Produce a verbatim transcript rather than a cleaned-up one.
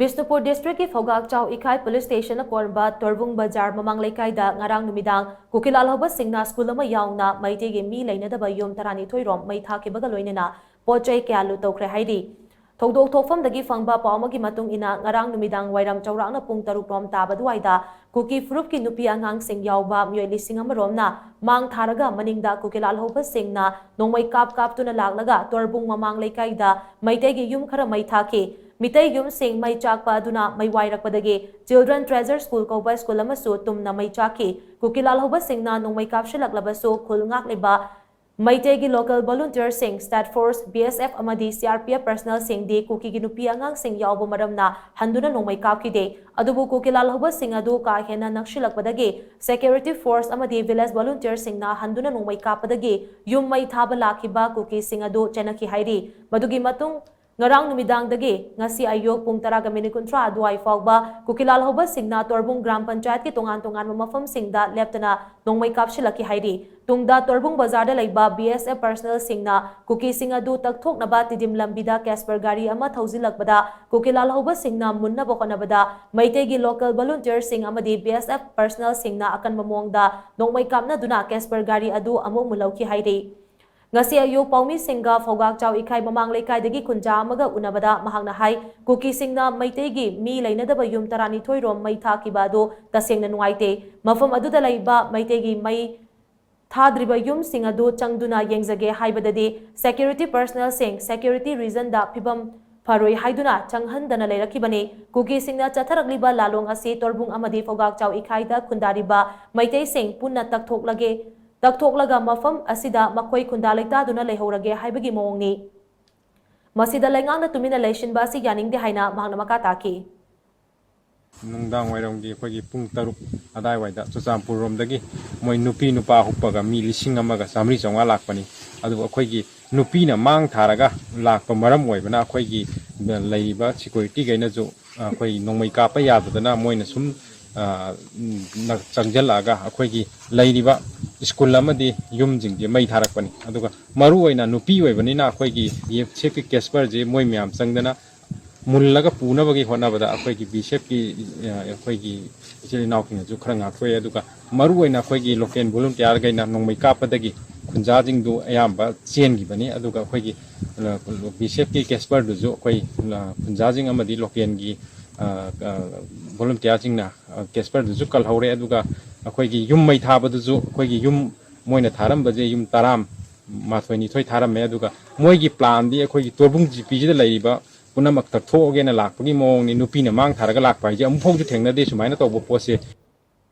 ꯕꯤꯁꯅꯨꯄꯨꯔ ꯗꯤꯁꯇ꯭ꯔꯤꯛꯀꯤ ꯐꯧꯒꯥꯛꯆꯥꯎ ꯏꯈꯥꯏ ꯄꯨꯂꯤꯁ ꯁ꯭ꯇꯦꯁꯟꯅ ꯀꯣꯟꯕ ꯇꯣꯔꯕꯨꯡ ꯕꯖꯥꯔ ꯃꯃꯥꯡ ꯂꯩꯀꯥꯏꯗ ꯉꯔꯥꯡ ꯅꯨꯃꯤꯗꯥꯡ ꯀꯨꯀꯤ ꯂꯥꯜꯍꯧꯕꯁꯤꯡꯅ ꯁ꯭ꯀꯨꯜ ꯑꯃ ꯌꯥꯎꯅ ꯃꯩꯇꯩꯒꯤ ꯃꯤ ꯂꯩꯅꯗꯕ ꯌꯨꯝ ꯇꯔꯥꯅꯤꯊꯣꯏ ꯔꯣꯝ ꯃꯩ ꯊꯥꯈꯤꯕꯒ ꯂꯣꯏꯅꯅ ꯄꯣꯠ ꯆꯩ ꯀꯌꯥ ꯂꯨꯠ ꯇꯧꯈ꯭ꯔꯦ ꯍꯥꯏꯔꯤ꯫ ꯊꯧꯗꯣꯛ ꯊꯣꯛꯐꯝꯗꯒꯤ ꯐꯪꯕ ꯄꯥꯎ ꯑꯃꯒꯤ ꯃꯇꯨꯡ ꯏꯟꯅ, ꯉꯔꯥꯡ ꯅꯨꯃꯤꯗꯥꯡ ꯋꯥꯏꯔꯝ ꯆꯥꯎꯔꯥꯛꯅ ꯄꯨꯡ ꯇꯔꯨꯛ ꯔꯣꯝ ꯇꯥꯕ ꯑꯗꯨꯋꯥꯏꯗ ꯀꯨꯀꯤ ꯐꯨꯔꯨꯞꯀꯤ ꯅꯨꯄꯤ ꯑꯉꯥꯡꯁꯤꯡ ꯌꯥꯎꯕ ꯃꯤꯑꯣꯏ ꯂꯤꯁꯤꯡ ꯑꯃ ꯔꯣꯝꯅ ꯃꯥꯡ ꯊꯥꯔꯒ ꯃꯅꯤꯡꯗ ꯀꯨꯀꯤ ꯂꯥꯜꯍꯧꯕꯁꯤꯡꯅ ꯅꯣꯡꯃꯩ ꯀꯥꯞ ꯀꯥꯞꯇꯨꯅ ꯂꯥꯛꯂꯒ ꯇꯣꯔꯕꯨꯡ ꯃꯃꯥꯡ ꯂꯩꯀꯥꯏꯗ ꯃꯩꯇꯩꯒꯤ ꯌꯨꯝ ꯈꯔ ꯃꯩ ꯊꯥꯈꯤ꯫ ꯃꯤꯇꯩ ꯌꯨꯝꯁꯤꯡ ꯃꯩ ꯆꯥꯛꯄ ꯑꯗꯨꯅ ꯃꯩ ꯋꯥꯏꯔꯛꯄꯗꯒꯤ Children Treasure School ꯀꯧꯕ ꯁ꯭ꯀꯨꯜ ꯑꯃꯁꯨ ꯇꯨꯝꯅ ꯃꯩ ꯆꯥꯛꯈꯤ꯫ ꯀꯨꯀꯤ ꯂꯥꯜꯍꯧꯕꯁꯤꯡꯅ ꯅꯣꯡꯃꯩ ꯀꯥꯞꯁꯤꯜꯂꯛꯂꯕꯁꯨ ꯈꯨꯜ ꯉꯥꯛꯂꯤꯕ ꯃꯩꯇꯩꯒꯤ local volunteerꯁꯤꯡ, State Force, B S F ꯑꯃꯗꯤ C R P F personnelꯁꯤꯡꯗꯤ ꯀꯨꯀꯤꯒꯤ ꯅꯨꯄꯤ ꯑꯉꯥꯡꯁꯤꯡ ꯌꯥꯎꯕ ꯃꯔꯝꯅ ꯍꯟꯗꯨꯅ ꯅꯣꯡꯃꯩ ꯀꯥꯞꯈꯤꯗꯦ꯫ ꯑꯗꯨꯕꯨ ꯀꯨꯀꯤ ꯂꯥꯜꯍꯧꯕꯁꯤꯡ ꯑꯗꯨ ꯀꯥ ꯍꯦꯟꯅ ꯅꯛꯁꯤꯜꯂꯛꯄꯗꯒꯤ security force ꯑꯃꯗꯤ village volunteerꯁꯤꯡꯅ ꯍꯟꯗꯨꯅ ꯅꯣꯡꯃꯩ ꯀꯥꯞꯄꯗꯒꯤ ꯌꯨꯝ ꯃꯩ ꯊꯥꯕ ꯂꯥꯛꯈꯤꯕ ꯀꯨꯀꯤꯁꯤꯡ ꯑꯗꯨ ꯆꯦꯟꯅꯈꯤ ꯍꯥꯏꯔꯤ꯫ ꯃꯗꯨꯒꯤ ꯃꯇꯨꯡ ꯉꯔꯥꯡ ꯅꯨꯃꯤꯗꯥꯡꯗꯒꯤ ꯉꯁꯤ ꯑꯌꯨꯛ ꯄꯨꯡ ꯇꯔꯥꯒ ꯃꯤꯅꯤꯠ ꯀꯨꯟꯊ꯭ꯔꯥ ꯑꯗꯨꯋꯥꯏ ꯐꯥꯎꯕ ꯀꯨꯀꯤ ꯂꯥꯜꯍꯧꯕꯁꯤꯡꯅ ꯇꯣꯔꯕꯨꯡ ꯒ꯭ꯔꯥꯝ ꯄꯟꯆꯥꯌꯠꯀꯤ ꯇꯣꯉꯥꯟ ꯇꯣꯉꯥꯟꯕ ꯃꯐꯝꯁꯤꯡꯗ ꯂꯦꯞꯇꯅ ꯅꯣꯡꯃꯩ ꯀꯥꯞꯁꯤꯜꯂꯛꯈꯤ ꯍꯥꯏꯔꯤ꯫ ꯇꯨꯡꯗ ꯇꯣꯔꯕꯨꯡ ꯕꯖꯥꯔꯗ ꯂꯩꯕ B S F personnelꯁꯤꯡꯅ ꯀꯨꯀꯤꯁꯤꯡ ꯑꯗꯨ ꯇꯛꯊꯣꯛꯅꯕ ꯇꯤꯗꯤꯝ ꯂꯝꯕꯤꯗ ꯀꯦꯁꯄꯔ ꯒꯥꯔꯤ ꯑꯃ ꯊꯧꯖꯤꯜꯂꯛꯄꯗ ꯀꯨꯀꯤ ꯂꯥꯜꯍꯧꯕꯁꯤꯡꯅ ꯃꯨꯟꯅꯕ ꯍꯣꯠꯅꯕꯗ ꯃꯩꯇꯩꯒꯤ local volunteerꯁꯤꯡ ꯑꯃꯗꯤ B S F personnelꯁꯤꯡꯅ ꯑꯀꯟꯕ ꯃꯑꯣꯡꯗ ꯅꯣꯡꯃꯩ ꯀꯥꯞꯅꯗꯨꯅ ꯀꯦꯁꯄꯔ ꯒꯥꯔꯤ ꯑꯗꯨ ꯑꯃꯨꯛ ꯃꯨꯜꯍꯧꯈꯤ ꯍꯥꯏꯔꯤ꯫ ꯉꯁꯤ ꯑꯌꯨꯛ ꯄꯥꯎꯃꯤꯁꯤꯡꯒ ꯐꯧꯒꯥꯛꯆꯥꯎ ꯏꯈꯥꯏ ꯃꯃꯥꯡ ꯂꯩꯀꯥꯏꯗꯒꯤ ꯈꯨꯟꯖꯥ ꯑꯃꯒ ꯎꯅꯕꯗ ꯃꯍꯥꯛꯅ ꯍꯥꯏ, ꯀꯨꯀꯤꯁꯤꯡꯅ ꯃꯩꯇꯩꯒꯤ ꯃꯤ ꯂꯩꯅꯗꯕ ꯌꯨꯝ ꯇꯔꯥꯅꯤꯊꯣꯏ ꯔꯣꯝ ꯃꯩ ꯊꯥꯈꯤꯕ ꯑꯗꯨ ꯇꯁꯦꯡꯅ ꯅꯨꯡꯉꯥꯏꯇꯦ꯫ ꯃꯐꯝ ꯑꯗꯨꯗ ꯂꯩꯕ ꯃꯩꯇꯩꯒꯤ ꯃꯩ ꯊꯥꯗ꯭ꯔꯤꯕ ꯌꯨꯝꯁꯤꯡ ꯑꯗꯨ ꯆꯪꯗꯨꯅ ꯌꯦꯡꯖꯒꯦ ꯍꯥꯏꯕꯗꯗꯤ security personnelꯁꯤꯡ security reasonꯗ ꯐꯤꯕꯝ ꯐꯔꯣꯏ ꯍꯥꯏꯗꯨꯅ ꯆꯪꯍꯟꯗꯅ ꯂꯩꯔꯛꯈꯤꯕꯅꯤ꯫ ꯀꯨꯀꯤꯁꯤꯡꯅ ꯆꯠꯊꯔꯛꯂꯤꯕ ꯂꯥꯂꯣꯡ ꯑꯁꯤ ꯇꯣꯔꯕꯨꯡ ꯑꯃꯗꯤ ꯐꯧꯒꯥꯛꯆꯥꯎ ꯏꯈꯥꯏꯗ ꯈꯨꯟꯗꯥꯔꯤꯕ ꯃꯩꯇꯩꯁꯤꯡ ꯄꯨꯟꯅ ꯇꯛꯊꯣꯛꯂꯒꯦ, ꯇꯛꯊꯣꯛꯂꯒ ꯃꯐꯝ ꯑꯁꯤꯗ ꯃꯈꯣꯏ ꯈꯨꯟꯗꯥ ꯂꯩꯇꯥꯗꯨꯅ ꯂꯩꯍꯧꯔꯒꯦ ꯍꯥꯏꯕꯒꯤ ꯃꯑꯣꯡꯅꯤ꯫ ꯃꯁꯤꯗ ꯂꯩꯉꯥꯛꯅ ꯇꯨꯃꯤꯟꯅ ꯂꯩꯁꯤꯟꯕ ꯑꯁꯤ ꯌꯥꯅꯤꯡꯗꯦ ꯍꯥꯏꯅ ꯃꯍꯥꯛꯅ ꯃꯈꯥ ꯇꯥꯈꯤ꯫ ꯅꯨꯡꯗꯥꯡ ꯋꯥꯏꯔꯝꯒꯤ ꯑꯩꯈꯣꯏꯒꯤ ꯄꯨꯡ ꯇꯔꯨꯛ ꯑꯗꯥꯏꯋꯥꯏꯗ ꯆꯨꯔꯆꯥꯟꯄꯨꯔ ꯔꯣꯝꯗꯒꯤ ꯃꯣꯏ ꯅꯨꯄꯤ ꯅꯨꯄꯥ ꯍꯨꯞꯄꯒ ꯃꯤ ꯂꯤꯁꯤꯡ ꯑꯃꯒ ꯆꯥꯃꯔꯤ ꯆꯥꯝꯃꯉꯥ ꯂꯥꯛꯄꯅꯤ꯫ ꯑꯗꯨꯕꯨ ꯑꯩꯈꯣꯏꯒꯤ ꯅꯨꯄꯤꯅ ꯃꯥꯡ ꯊꯥꯔꯒ ꯂꯥꯛꯄ ꯃꯔꯝ ꯑꯣꯏꯕꯅ ꯑꯩꯈꯣꯏꯒꯤ ꯂꯩꯔꯤꯕ securityꯈꯩꯅꯁꯨ ꯑꯩꯈꯣꯏ ꯅꯣꯡꯃꯩ ꯀꯥꯞꯄ ꯌꯥꯗꯗꯅ ꯃꯣꯏꯅ ꯁꯨꯝ, ꯑ, ꯅ-, ꯆꯪꯁꯤꯜꯂꯛꯑꯒ ꯑꯩꯈꯣꯏꯒꯤ ꯂꯩꯔꯤꯕ ꯁ꯭ꯀꯨꯜ ꯑꯃꯗꯤ ꯌꯨꯝꯁꯤꯡꯁꯦ ꯃꯩ ꯊꯥꯔꯛꯄꯅꯤ꯫ ꯑꯗꯨꯒ ꯃꯔꯨ ꯑꯣꯏꯅ ꯅꯨꯄꯤ ꯑꯣꯏꯕꯅꯤꯅ ꯑꯩꯈꯣꯏꯒꯤ B S Fꯀꯤ ꯀꯦꯁꯄꯔꯁꯦ ꯃꯣꯏ ꯃꯌꯥꯝ ꯆꯪꯗꯅ ꯃꯨꯜꯂꯒ ꯄꯨꯅꯕꯒꯤ ꯍꯣꯠꯅꯕꯗ ꯑꯩꯈꯣꯏꯒꯤ ꯕꯤ ꯑꯦꯁ ꯑꯦꯐꯀꯤ ꯑꯩꯈꯣꯏꯒꯤ ꯏꯆꯤꯜ ꯏꯅꯥꯎꯁꯤꯡꯅꯁꯨ ꯈꯔ ꯉꯥꯛꯊꯣꯛꯑꯦ꯫ ꯑꯗꯨꯒ ꯃꯔꯨ ꯑꯣꯏꯅ ꯑꯩꯈꯣꯏꯒꯤ ꯂꯣꯀꯦꯜ ꯚꯣꯂꯨꯟꯇꯤꯌꯥꯔꯈꯩꯅ ꯅꯣꯡꯃꯩ ꯀꯥꯞꯄꯗꯒꯤ ꯈꯨꯟꯖꯥꯁꯤꯡꯗꯨ ꯑꯌꯥꯝꯕ ꯆꯦꯟꯈꯤꯕꯅꯤ꯫ ꯑꯗꯨꯒ ꯑꯩꯈꯣꯏꯒꯤ ꯕꯤ ꯑꯦꯁ ꯑꯦꯐꯀꯤ ꯀꯦꯁꯄꯔꯗꯨꯁꯨ ꯑꯩꯈꯣꯏ ꯈꯨꯟꯖꯥꯁꯤꯡ ꯑꯃꯗꯤ ꯂꯣꯀꯦꯜꯒꯤ ꯚꯣꯂꯨꯟꯇꯤꯌꯥꯔꯁꯤꯡꯅ ꯀꯦꯁꯄꯔꯗꯨꯁꯨ ꯀꯜꯍꯧꯔꯦ꯫ ꯑꯗꯨꯒ ꯑꯩꯈꯣꯏꯒꯤ ꯌꯨꯝ ꯃꯩ ꯊꯥꯕꯗꯨꯁꯨ ꯑꯩꯈꯣꯏꯒꯤ ꯌꯨꯝ ꯃꯣꯏꯅ ꯊꯥꯔꯝꯕꯁꯦ ꯌꯨꯝ ꯇꯔꯥ ꯃꯥꯊꯣꯏ ꯅꯤꯊꯣꯏ ꯊꯥꯔꯝꯃꯦ꯫ ꯑꯗꯨꯒ ꯃꯣꯏꯒꯤ ꯄ꯭ꯂꯥꯟꯗꯤ ꯑꯩꯈꯣꯏꯒꯤ ꯇꯣꯔꯕꯨꯡ ꯖꯤꯄꯤꯁꯤꯗ ꯂꯩꯔꯤꯕ ꯄꯨꯝꯅꯃꯛ ꯇꯛꯊꯣꯛꯑꯒꯦꯅ ꯂꯥꯛꯄꯒꯤ ꯃꯑꯣꯡꯅꯤ꯫ ꯅꯨꯄꯤꯅ ꯃꯥꯡ ꯊꯥꯔꯒ ꯂꯥꯛꯄ ꯍꯥꯏꯁꯦ ꯑꯃꯨꯛ ꯐꯥꯎꯁꯨ ꯊꯦꯡꯅꯗꯦ ꯁꯨꯃꯥꯏꯅ ꯇꯧꯕ ꯄꯣꯠꯁꯦ꯫